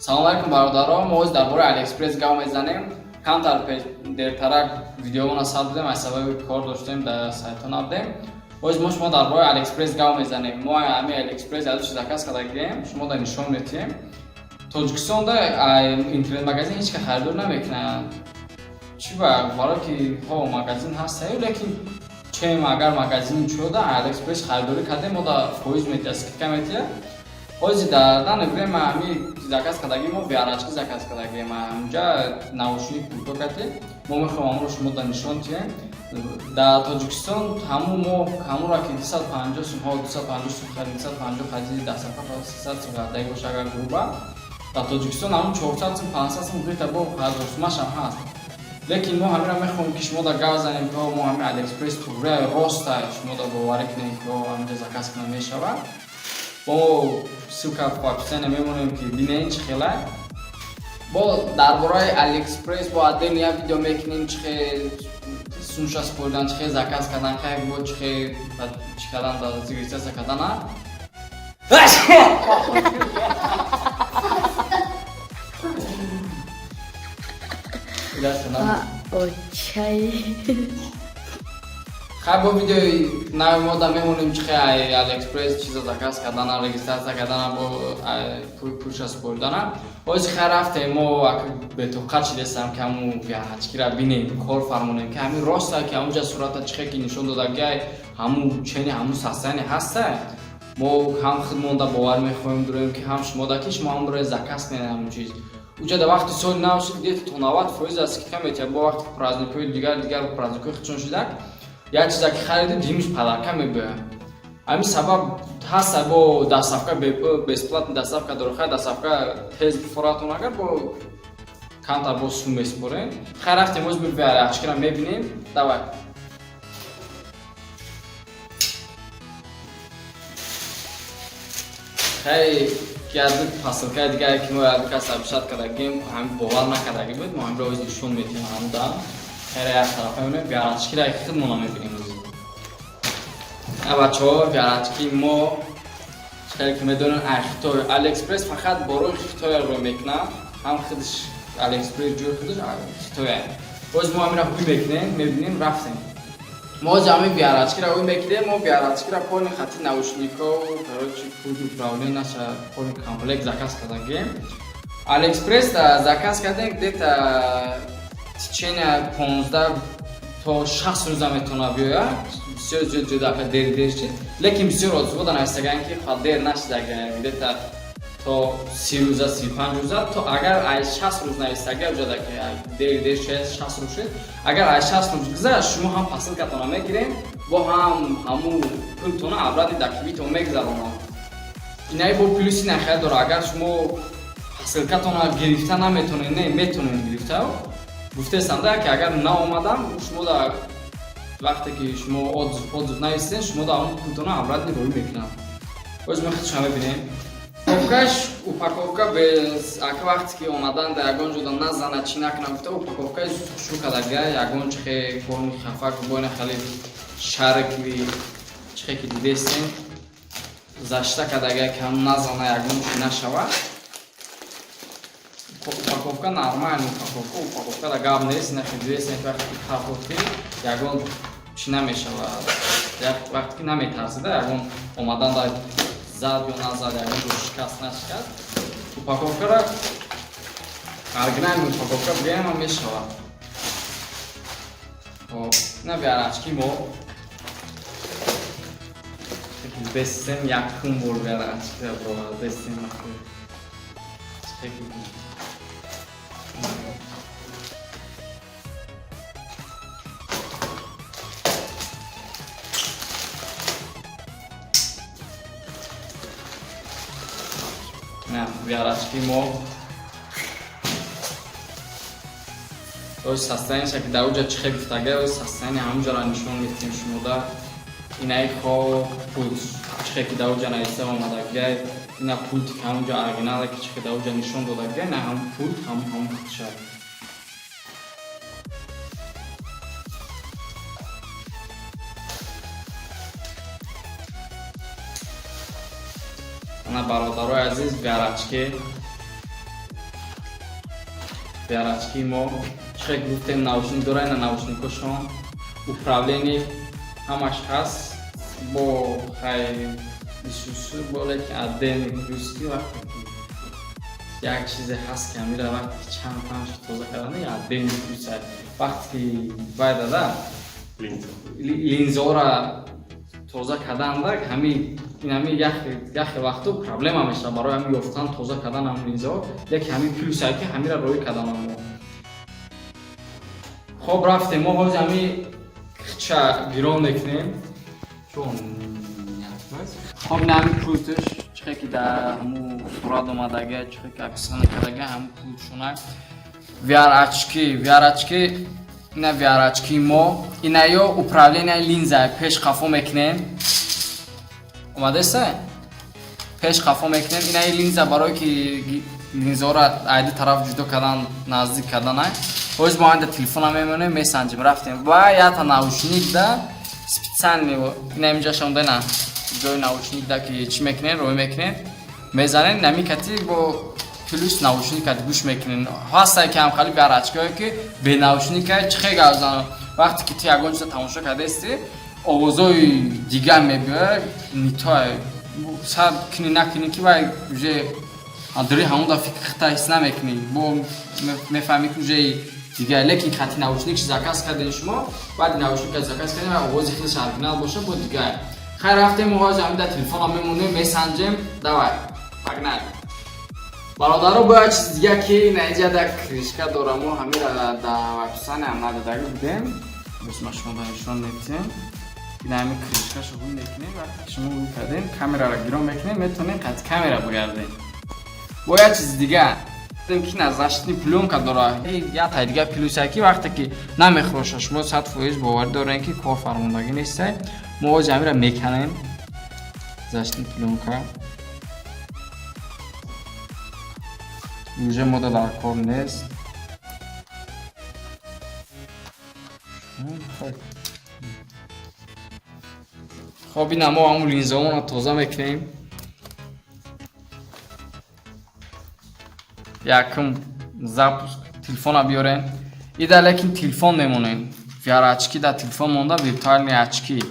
Салом алейкум, бародаро. Мо ҳозир дар бораи Алиэкспресс гап мезанем. Камтар дертарак видеомона сабт будем, аз сабаби кор доштем, дар сайтҳо набудем. Ҳозир мо шумо дар бораи Алиэкспресс гап мезанем. Мо ҳами Алиэкспресс ядуши заказ карда гирем, шумо да нишон метиҳем. Тоҷикистонда интернет-магазин ҳеҷ ка харидор намекунад. Чӣ ба? Барое ки ҳо магазин ҳаст, лекин чем агар магазини чӯда Алиэкспресс харидорӣ кардем, мо да фоиз метиҳад, скидка метиҳад. Ҳозир дар данное время ҳами заказ кардагӣ мо VR-очки заказ кардагием. Ҳамҷа наушник пулто кардем. Мо мехоҳем ҳамонро шумо да нишон диҳем. Дар Тоҷикистон ҳамун мо ҳамонро ки 250 сум, ҳо 250 сум харидем, 250 хариди, дастафа 300 сум харидаги боша агар грубо. Дар Тоҷикистон ҳамун 400 сум, 500 сум где-то бо 1000 сумашам ҳаст. Лекин мо ҳаминро мехоҳем, ки шумо да гап занем, ки мо ҳамин Алиэкспресс туғрия роста, шумо да боварӣ кунем, ки ҳаминҷа заказ кунам мешавад. Мо ссылка в описание мемонем, ки бинед чӣ хела. Бо дар бораи Алиэкспресс бо отдельно як видео мекунем, чӣ хел сумша споридан, чӣ хел заказ кардан, хел бо чӣ хел чӣ кардан, регистрация кардана. Очай. Хай, бо видеои нави мо да мемонем, чӣ хел Алиэкспресс чиза заказ кардана, регистрация кардана, бо пулша споридана. Ҳозир хай рафтем, мо бетоқат шидестам, ки ҳамун VR-очкира бинем, кор фармонем, ки ҳамин роста, ки ҳамунҷа сурата чӣ хел ки нишон додагиай, ҳамун чени ҳамун состояние ҳаста. Мо ҳам худмонда бовар мехоҳем дурем, ки ҳам шумо да, ки шумо ҳамонро заказ кунед ҳамун чиз. Уҷа дар вақти соли нав шуд, где-то то 90% аз скидка метиҳад. Бо вақти праздникҳои дигар дигар праздникҳои худшон шудак, як чиза ки хариди, димиш подарка мебояд. Ҳамин сабаб ҳаста, бо доставка, бесплатный доставка дорад. Хай, доставка тез бифоратон, агар бо камтар бо сум месупорем. Хай, рафтем, оз VR-очкира мебинем. Давай. Хай, яду посылкаи дигаре, ки мо яду кас обещать кардагим, ҳамин бовар накардаги буд, мо ҳаминро оз нишон метиҳем. Ҳамда хайра як тарафа мебинем, VR-очкира худмона мебинем оз. Бачаҳо, VR-очки мо хеле ки медонем, ай Хитой. Алиэкспресс фақат борои Хитоя рӯй мекунад, ҳам худаш Алиэкспресс ҷои худаш Хитоя. Боз мо ҳаминро ҳуй мекунем, мебинем, рафтем. Мо ҳозир ҳамин VR-очкира ҳуй мекунем. Мо VR-очкира полный хати наушников, короче, пульт управления полный комплект заказ кардагем. Алиэкспресс заказ кардем, где-то течение 15 то 60 рӯза метавонад биёяд. Бисёр зиёд зиёд ака дер дер шид, лекин бисёр отзывода навистаган, ки ха дер нашидага, где-то то 30 рӯза, 35 рӯза. То агар ай 60 рӯз навистага уҷада, ки дер дер шояд 60 рӯз шуд, агар ай 60 рӯз гузашт, шумо ҳам посылкатона мегирем, бо ҳам ҳамун пултона обратно дар кивитон мегузаронад. Инаи бо плюси нахел дорад. Агар шумо посылкатона гирифта наметонед, не метонед гирифта, гуфтестанда, ки агар наомадам, шумо да вақте ки шумо отзыв нависед, шумо да ҳамун пултона обратно рӯй мекунад. Боз мо худша мебинем. Упаковкаш, упаковка без ака, вақте ки омадан да ягон ҷода назана, чӣ накунам гуфта, упаковкаи хушрӯ кардага, ягон чихе форми хафак бойна, хеле шариковый чихе ки дидестем, защита кардага, ки ҳам назана, ягон чи нашава. Упаковка нормальный упаковка, упаковка да гап нест. Нахи дидестем, вақте ки партофтӣ, ягон чӣ намешавад, вақте ки наметарсида, ягон омадан да зад ё назад, ягон ҷо шикаст нашикаст. Упаковкара оригинальный упаковка бигӯям мешавад. Хоб, ина VR-очки мо бестем, якум бор VR-очкира бестем. На VR-очки мо оз состояниеша, ки дар уҷа чӣ хел гуфтага, оз состояние ҳамунҷаро нишон метиҳем шумода. Инаи хо пулт чӣ хел ки дар уҷа нависта омадагай, ина пулти ки ҳамунҷа оригинале, ки чӣ хел дар уҷа нишон додагай, на ҳамун пулт ҳамун худша. Ана, бародарои азиз, VR-очки. VR очки мо чихе гуфтем, наушник дора, ина наушникошон, управление ҳамаш ҳаст. Бо хай бисусу бо, лекин отдельный плюс ки вақте ки як чизе ҳаст, ки ҳамира вақте ки чанд панҷ тоза кардан, отдельный плюс вақте ки вай дада линзаора тоза карданда, ҳами ин ҳами яхе вақту проблема мешавад барои ҳами ёфтан, тоза кардан ҳам линзао, лекин ҳами плюсае ки ҳамира роӣ кардан мо. Хоб, рафтем, мо ҳози ҳами ча гирон мекунем. Чон, хоб, ин ҳами пультш чихе ки дар ҳаму сурат омадага, чихе ки описание кардага, ҳаму пультшона. VR очки, VR очки, ина VR очки мо, ина ё управление линза, пеш қафо мекунем, омадаста, пеш қафо мекунем. Ина линза барое ки линзаро айди тараф ҷудо кардан, наздик кардан. Ҳоз мо айда телефона мемонем, месанҷим. Рафтем. Ва ята наушник да специальный, ина инҷаша онда, ина ҷои наушник да ки чӣ мекунем, рӯй мекунем, мезанем нами кати, бо плюс наушник кати гӯш мекунем. Ҳастае ки ҳамхали VR очкое ки бе наушника чихе гап занам, вақте ки ту ягон чиза тамошо кардаисти, овозои дигар мебиёяд, нитоа саб кунӣ накунӣ, ки вай уже дари ҳамон да фикр хита ҳис намекунӣ, бо мефаҳмӣ ки уже дигар. Лекин хати наушник заказ кардем шумо, баъди наушника заказ кардем, овози хелеш оригинал боша, бо дигар. Хай, рафтем, ҳози ҳамида телефона мемонем, месанҷем. Давай, погнали, бародаро. Бо як чизи дига ки наиҷада крышка дорамо, ҳамира дар описание ҳам надодаги будем, бисма шумо да нишон метиҳем. Ина ҳами крышкашо ҳуй мекунем, вақте ки шумо ҳуй кардем, камераро гирон мекунем, метавонем қати камера бигардем. Бо як чизи дига ки на защитный плёнка дора, як тай дига плюсе ки вақте ки намехӯроша, шумо 100% боварӣ дорем, ки кор фармондагӣ нестай. Мо ҳози ҳамира меканем, защитный плёнка уже мода дар кор нест. Хоб, ина мо ҳамун линзаонро тоза мекунем. Якум запуск телефона биёрем ида, лекин телефон мемонем, VR очки да телефон монда, виртуальный очки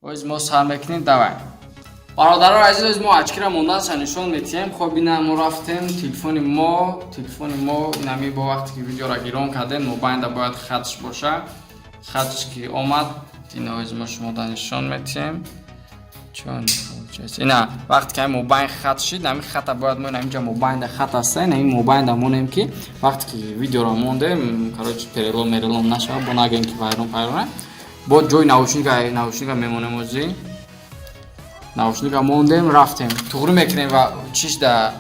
оз мо сар мекунем. Давай, бародаро азиз, оз мо очкира монданша нишон метиҳем. Хоб, ина мо рафтем, телефони мо инами, бо вақте ки видеора гирон кардем, мобайнда бояд хатш боша. Хатш ки омад, ина оз мо шумо да нишон метиҳем. Чон, ина вақте ки мобайн хат шид, ҳамин хата бояд мо инҷа мобайнда хат аста, ин ҳамин мобайнда монем, ки вақте ки видеоро мондем, короче, перелом мерелом нашавад, бо нагем ки вайрон пайрона. Бо ҷои наушника мемонем, ози наушника мондем, рафтем, туғрӣ мекунем ва чиш да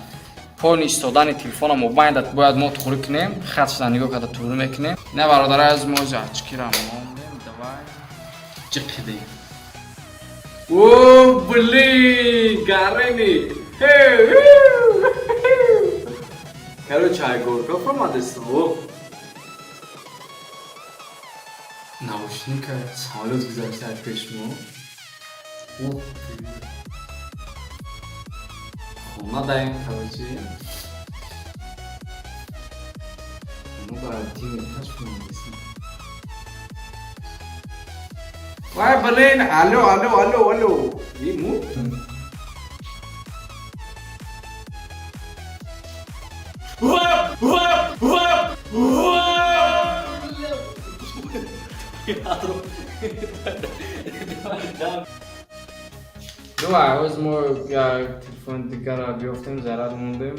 пони истодани телефона мобайнда бояд мо туғрӣ кунем, хат шуда нигоҳ карда туғрӣ мекунем. Ина, бародари азиз, мо ози очкира мондем. Давай, ҷиқидем. О, блин, гарени. Короче, ай горка формадест. О. Наушника самолёт гузашта аз пеш мо. Ух ты. Хона даем, короче. Хона да тими таш формадест. Вай, блин, алло, алло, алло, алло. Ему? Давай, оз мо як телефон дигара биёфтем, заряд мондем.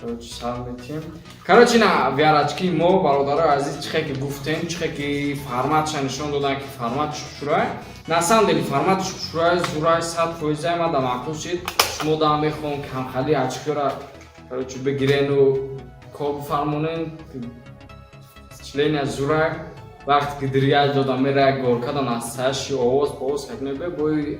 Короче, сар метиҳем. Короче, на VR очки мо, бародарои азиз, чихе ки гуфтем, чихе ки форматша нишон додан, ки формат шурай. На самом деле формат шурай, зурай, 100% ма да маъқул шид. Шумо да мехоҳам камхали очкиро, короче, бигирену кор бифармонен. Впечатление зурай. Вақте ки дирия дода мера горка да насаши овоз повоз как мебе бой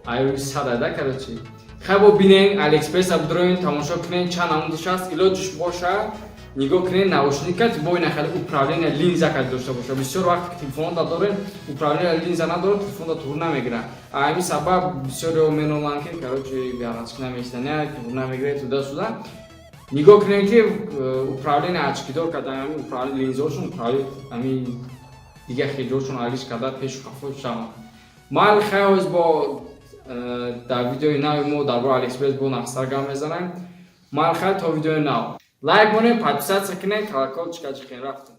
аю сад да, короче. Хай, бо бинен, Алиэкспресса бидроен, тамошо кунен, чанд намудаш аст, илоҷиш боша нигоҳ кунен, наушника бо ина хеле управление линза кад дошта боша. Бисёр вақте ки телефонда дорем, управление линза надорад, телефонда туғр намегирад. Ҳамин сабаб бисёриҳо меноланд, ки, короче, VR очки намешидан, туғр намегирад, туда сюда. Нигоҳ кунем, ки управление очкидор кардан, ҳами управление линзошон, управление ҳами дига хеҷошон алиш карда, пешу қафо шаванд. Ман хайр, бо дар видеои нави мо дар бораи Алиэкспресс бо нақстар гап мезанем. Ман хайр, то видеои нав. Лайк монед, подписаться кунед, колокольчика ҷиқен. Рафтем.